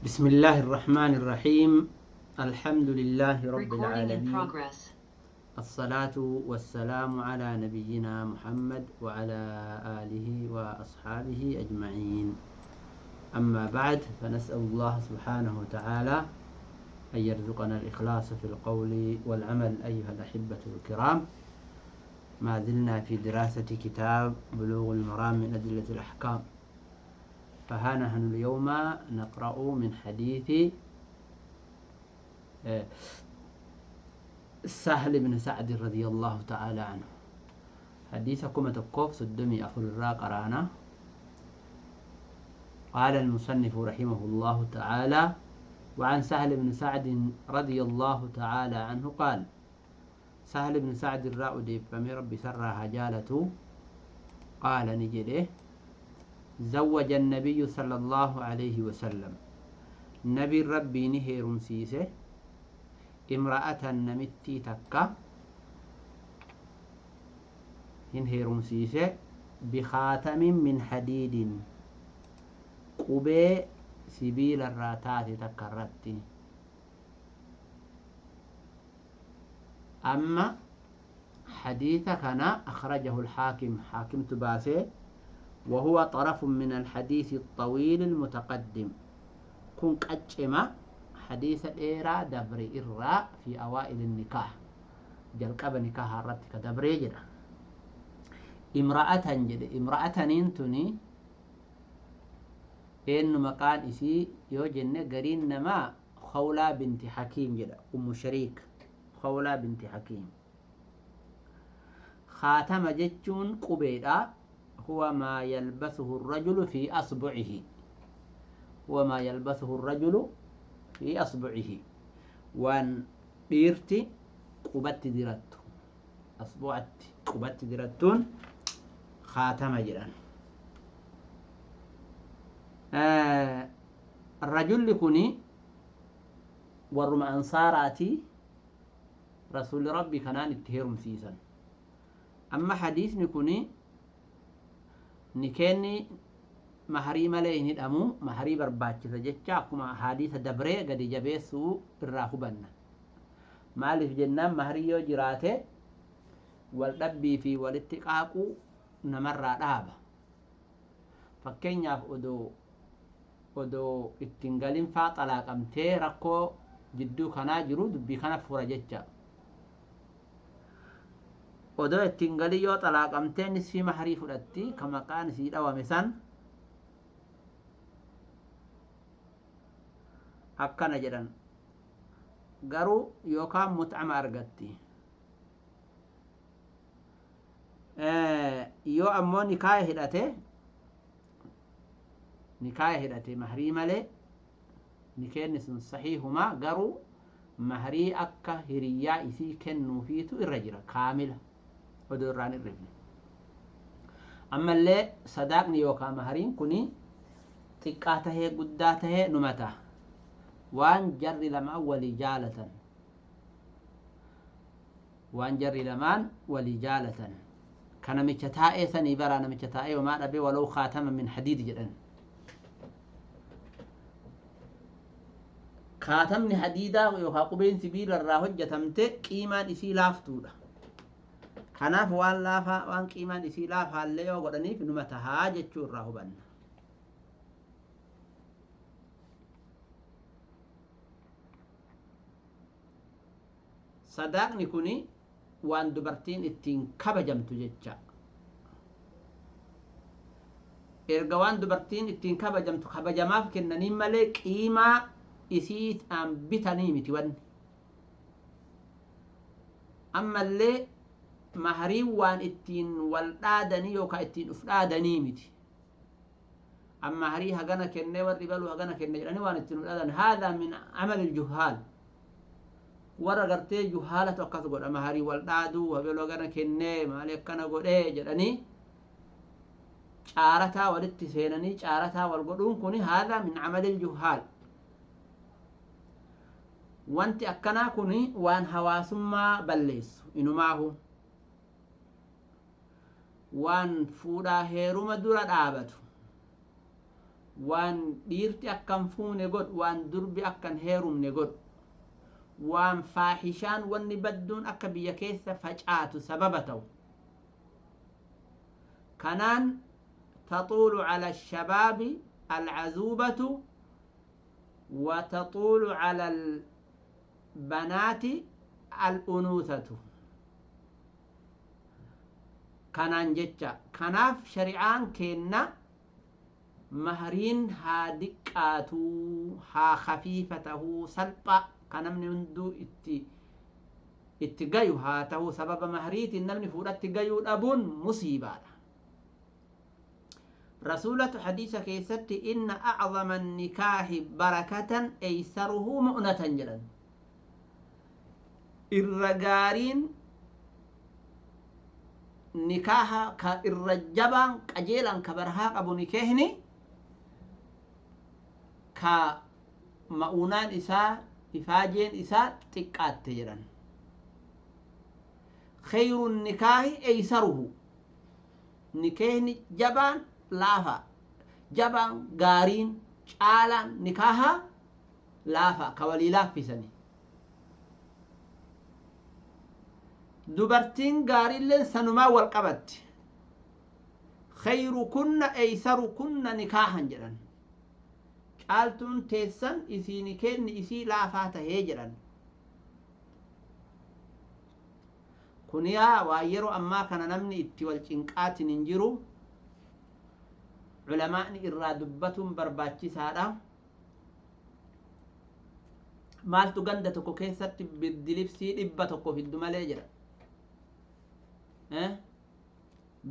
بسم الله الرحمن الرحيم. الحمد لله رب Recording in العالمين، progress. الصلاة والسلام على نبينا محمد وعلى آله وأصحابه أجمعين. أما بعد، فنسأل الله سبحانه وتعالى أن يرزقنا الإخلاص في القول والعمل. أيها الأحبة الكرام، ما زلنا في دراسة كتاب بلوغ المرام من أدلة الأحكام، فها نحن اليوم نقرأ من حديث سهل بن سعد رضي الله تعالى عنه. حديثكم تقف سدمي أخر الراقرانا. قال المصنف رحمه الله تعالى: وعن سهل بن سعد رضي الله تعالى عنه قال: سهل بن سعد الراء فمي ربي سرها جالته قال نجده: زوج النبي صلى الله عليه وسلم، نبي ربي نهير سيسه، امرأة نمتي تكا هنهير سيسه، بخاتم من حديد، قبي سبيل الراتات تكرتي. أما حديث كان أخرجه الحاكم، حاكم تباسي، وهو طرف من الحديث الطويل المتقدم. كن قجما حديث إيرا دبري إرا في أوائل النكاح، جلقب نكاح الرتك دبري جدا. امرأة جد، امرأة انتني إن مكان إسي يوجن قرين نما خولة بنت حكيم جدا، أم شريك خولة بنت حكيم. خاتم جتشون قبيلة، هو ما يلبسه الرجل في أصبعه، هو ما يلبسه الرجل في أصبعه. وان بيرتي قبت درت أصبعت قبت درتون خاتم جدا. الرجل كوني ورم أنصاراتي رسول ربي كنان اتهرم سيسا. أما حديث نكوني نكني مهري مالي ندمو مهري برباچ جچا كما حديث دبري غدي جبسو الراهبن مالف جنان مهري يو جراته والدبي في والاتقاقو نمر دابا. فكينياف odoo ittiin galin faa xalaaqamtee rakkoo jidduu kanaa jiru dubbii kana fura jecha. Odoo ittiin galin yoo xalaaqamtee nisfii maharii fudhatti ka maqaan isii dhawame san akkana jedhan. Garuu yookaan mut'ama argatti. Yoo ammoo nikaaya hidhate, nikaaya hidhate maharii malee nikeenni sun sahiihumaa, garuu maharii akka hiriyyaa isii kennuufiitu irra jira kaamila odoo irraan hirrifne. Ammallee sadaaqni yookaan mahariin kuni xiqqaa tahee guddaa tahee numa ta'a. Waan jarri lamaan walii jaalatan, waan jarri lamaan walii jaalatan ka namicha taa'ee sanii baraa namicha taa'ee homaa dhabee walaw khaatama min hadiid jedhan. Khaatamni hadiidaa yookaan qubeen sibiila irraa hojjetamte qiimaan isii laaftuudha. Kanaaf waan laafaa waan qiimaan isii laafaallee yoo godhaniif numa tahaa jechuu irraa hubanna. Sadaaqni kuni waan dubartiin ittiin kabajamtu jecha. Erga waan dubartiin ittiin kabajamtu kabajamaaf kennaniin malee qiimaa isiitaan bitanii miti wanni. Ammallee mahariin waan ittiin wal dhaadanii yookaan ittiin uf dhaadanii miti. Amma harii hagana kennee warri baluu hagana kenne jedhanii waan ittiin uf dhaadan. Haadhaa min amali juhaal. Warra gartee juhaalatu akkas godha. Maharii wal dhaaduu habeluu hagana kennee maali akkana godhee jedhanii caarataa walitti seenanii caarataa wal godhuun kuni haadhaa min amali juhaal. Wanti akkanaa kuni waan hawaasummaa balleessu inumaahu waan fuudhaa heeruma dura dhaabatu Waan dhiirti akkan fuune godhu, waan durbi akkan heerumne godhu, waan faahishaan wanni badduun akka biyya keessa facaatu sababa ta'u. Kanaan taxuulu cala ashabaabi alcazuubatu wa taxuulu cala albanaati al'unuusatu. Kanaan jecha kanaaf shari'aan keenna mahriin haa diqqaatuu, haa khafiifa tahuu, salphaa ka namni hunduu itti gayu haa tahuu. Sababa mahriitiin namni fuudhatti gayuu dhabuun musiibaadha. Rasuulatu hadiisa keessatti inna acdama annikaahi barakatan eysaruhu mu'natan jedhan. Irra gaariin nikaaha ka irra jabaan qajeelan ka barakaa qabu nikeehni ka ma'uunaan isaa ifaajeen isaa xiqqaatte jedhan. Khayru nikaahi eysaruhu, nikeehni jabaan laafa, jabaan gaariin caalaan nikaaha laafa ka walii laaffisani. Dubartiin gaariilleen sanumaa wal qabatti. Khayru kunna eysaru kunna nikaahan jedhan. Caaltuun teessan isii nikeenni isii laafaa tahee jedhan. Kuniyaa waa yeroo ammaa kana namni itti wal cinqaatin hin jiru. Culamaa'ni irraa dubbatuun barbaachisaadha. Maaltu ganda tokko keessatti birdilibsii 100 fiddu malee jedha.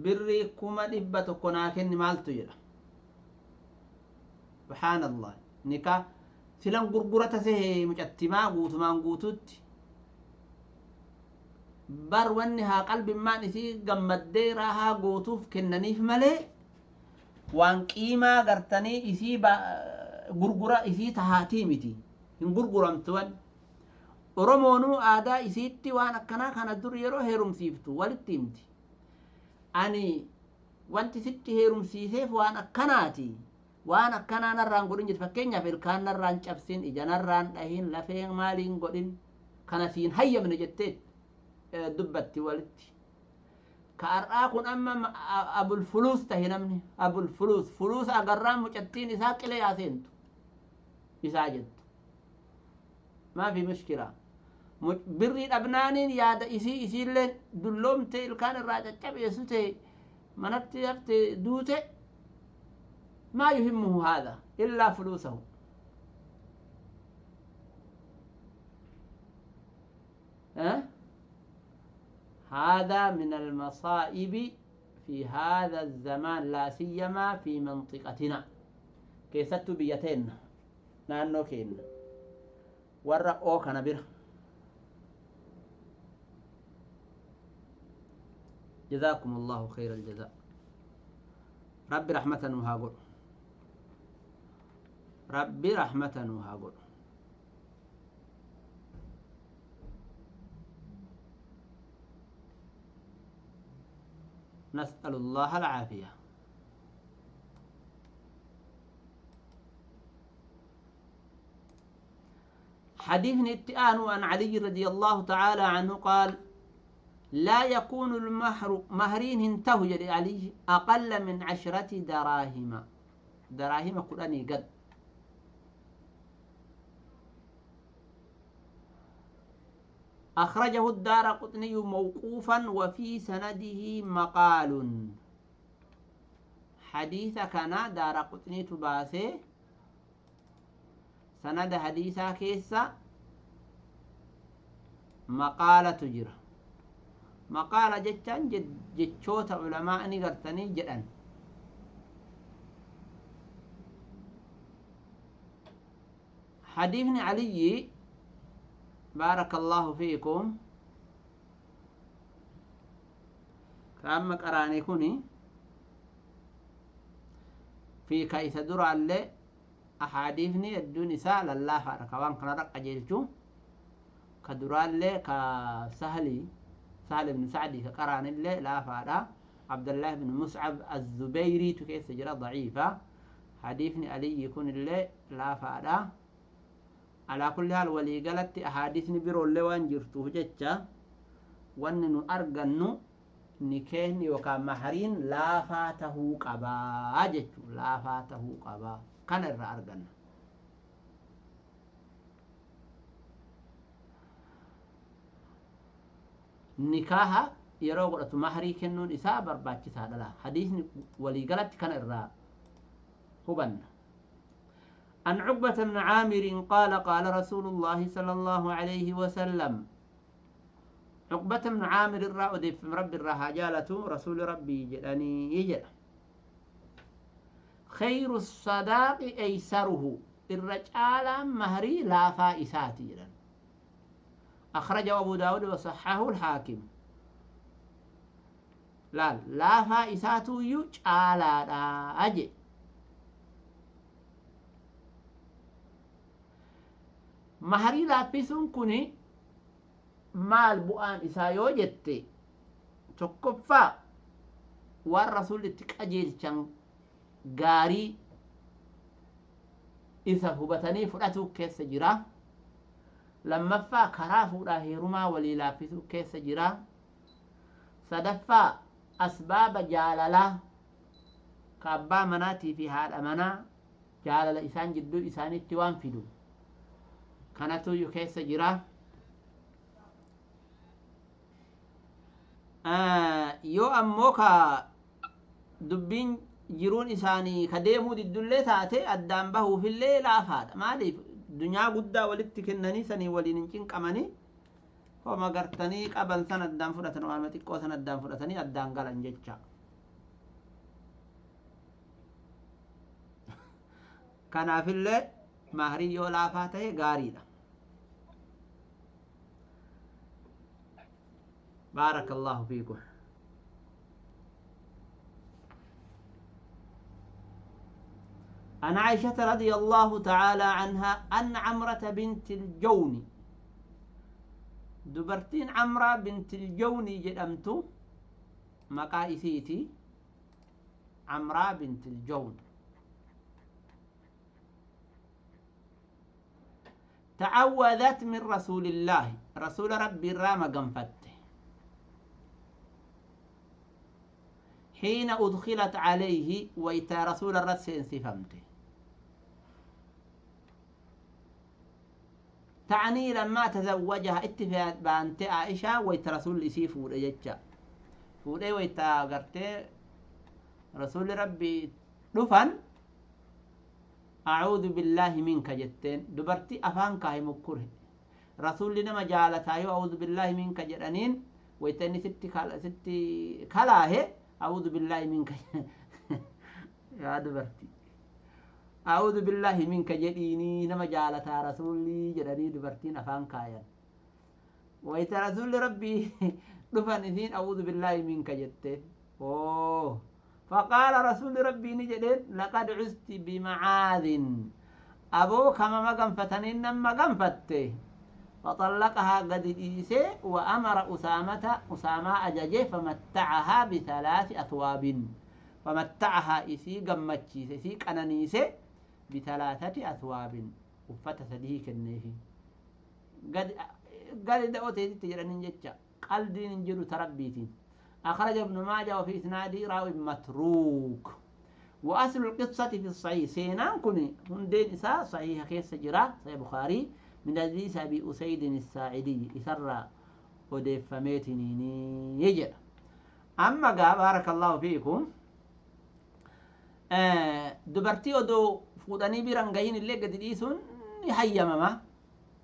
Birrii 100,000 naa kenni maaltu jedha. Subhaanallah. Nikaa filan gurgurata sehe mucattimaa guutumaan guututti. Bar wanni haa qalbimmaan isii gammaddee raahaa gootuuf kennaniif malee waan qiimaa gartanii isii gurgura isii tahaatii miti. Hin gurguramtu wanni. Oromoonuu aadaa isiitti waan akkanaa kana dur yeroo heerumsiiftu walitti himti. Ani wanti sitti heerumsiiseef waan akkanaati. Waan akkanaa narraan godhin jirti. Fakkeenyaaf ilkaan narraan cabsin, ija narraan dhahin, lafee maaliin godhin kana siin hayyamne jettee dubbatti walitti. Ka har'aa kun amma abul fuluus tahe namni. Abul fuluus. Fuluus agarraan mucattiin isaa qilee haa seentu. Isaa jettu. Maa fi mushkilaa. Birrii dhabnaaniin yaada isii isiilleen dulloomte ilkaan irraa caccabeessu ta'e manatti hafte duute. Maa yuhimmuhu haadha illaa fuluusahu. هذا من المصائب في هذا الزمان لا سيما في منطقتنا كيست بيتين نانو كين ورا أو كان بير. جزاكم الله خير الجزاء. ربي رحمة وهاقول. ربي رحمة وهاقول. نسأل الله العافية. حديث اتآن عن علي رضي الله تعالى عنه قال: لا يكون المهر مهرين انتهوا يا علي أقل من 10 دراهم. دراهم قرآني قد. أخرجه الدارقطني موقوفا وفي سنده مقال. حديث كان دارقطني تباسي سند حديثا كيسا مقالة تجرى. مقالة جتان جتشوت علماء نقرتني جدًا. حديث علي بارك الله فيكم كأما قراني كوني في كيس درع اللي أحاديثني الدون سال الله فاركوان كنرق أجلتو كدرع اللي كسهلي سهل بن سعدي كقران اللي لا فارا عبد الله بن مصعب الزبيري تكيس جرى ضعيفة. Hadiisni Aliyyi kun illee laafaadha. Alaa kulli haal waliigalatti ahaadiisni biroollee waan jirtuuf jecha wanni nu argannu nikeehni yookaan mahariin laafaa tahuu qabaa jechuu, laafaa tahuu qabaa kana irraa arganna. Nikaaha yeroo godhatu maharii kennuun isaa barbaachisaadha laa. Hadiisni waliigalatti kana irraa hubanna. عن عقبة بن عامر قال قال رسول الله صلى الله عليه وسلم. عقبة بن عامر الرأودي في رب الرهاجالة رسول ربي جلاني يجل خير الصداق أيسره الرجال مهري لا فائساتي جلان. أخرجه أبو داود وصححه الحاكم. لا لا فائساتو يجعل أجي. Maharii laaffisuun kun maal bu'aan isaa yoo jette, tokkoffaa waan rasuulli itti qajeelchan gaarii isa hubatanii fudhatuu keessa jira. Lammaffaa karaa fuudhaa heerumaa walii laaffisuu keessa jira. Sadaffaa asbaaba jaalalaa ka abbaa manaatii fi haadha manaa jaalala isaan jidduu isaaniitti waan fidu kanatuyyuu keessa jira. Yoo ammoo ka dubbiin jiruun isaanii ka deemuu diddullee taate addaan bahuufillee laafaadha. Maaliif dunyaa guddaa walitti kennanii sanii waliin hin cinqamanii homa gartanii qaban san addaan fudhatan, waanuma xiqqoo san addaan fudhatanii addaan galan jecha. Kanaafillee maharii yoo laafaa ta'e gaariidha. بارك الله فيكم. عن عائشة رضي الله تعالى عنها أن عمرة بنت الجون، دبرتين عمرة بنت الجون جدمت مقايسيتي عمرة بنت الجون تعوذت من رسول الله، رسول ربي الرام قنفت حين أدخلت عليه ويتا رسول الرسين سفمته، تعني لما تزوجها اتفاق بانت عائشة ويتا رسول إسي فوريجا فوري ويتا قرتي رسول ربي دفن أعوذ بالله منك جتين دبرتي أفانك هي مكره رسول لنا جالتا أعوذ بالله منك جرانين ويتني ستي كلاه أعوذ بالله منك يا دبرتي أعوذ بالله منك جديني نما جالتا رسولي جراني دبرتين أفانك هي ويتا رسول ربي دفن إثين أعوذ بالله منك جتين. أوه فقال رسول ربي نجدين لقد عزت بمعاذ أبوك ما قنفتنين نما قنفته فطلقها قد إيسي وأمر أسامة أسامة أجاجي فمتعها بثلاث أثواب فمتعها إسي قمتشيس إسي قنانيسي بثلاثة أثواب وفتسديه كنيه قد قال دعوتي تجرنين جتشا قال دين جلو تربيتين. أخرج ابن ماجه وفي إسناده راوي متروك. وأصل القصة في الصحيح سينان كوني هندين إساء صحيح كيس جرا صحيح بخاري من حديث أبي أسيد الساعدي إسر ودفميتني يجر. أما قال بارك الله فيكم دبرتي ودو فوداني بيرانغين اللي قد ديسون نهيمما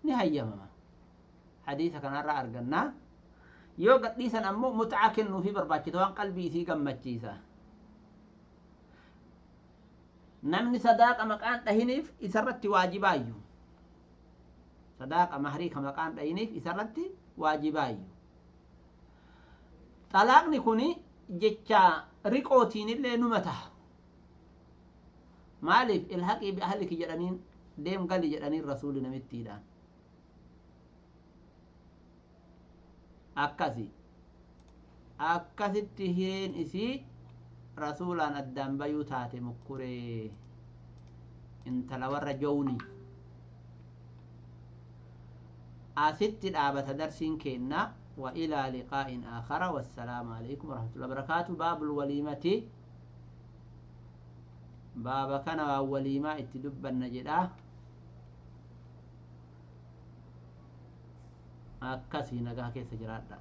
نهيمما حديث كان أرجنا yoo gadhiisan ammoo mut'aa kennuufi barbaachisa waan qalbii isii gammachiisa. Namni sadaaqa maqaan dhahiniif isarratti waajibaayyu. Sadaaqa mahrii ka maqaan dhahiniif isarratti waajibaayyu. Xalaaqni kuni jecha riqootiin illee numa taha. Maaliif ilhaqii bi ahliki jedhaniin deem gali jedhaniin rasuuli namittiidhaan. Akkasi akkasitti hireen isii rasuulaan addaan bayuu taate mukkuree. Intala warra Jowni. Asitti dhaabata darsiin keenna. Wa ilaa liqaa'in aakhara, wassalaamu alaikum warahmatullahi wabarakaatu. Baabul waliimati, baaba kana waan waliimaa itti dubbanna jedha. Akkasii nagaa keessa jiraadha.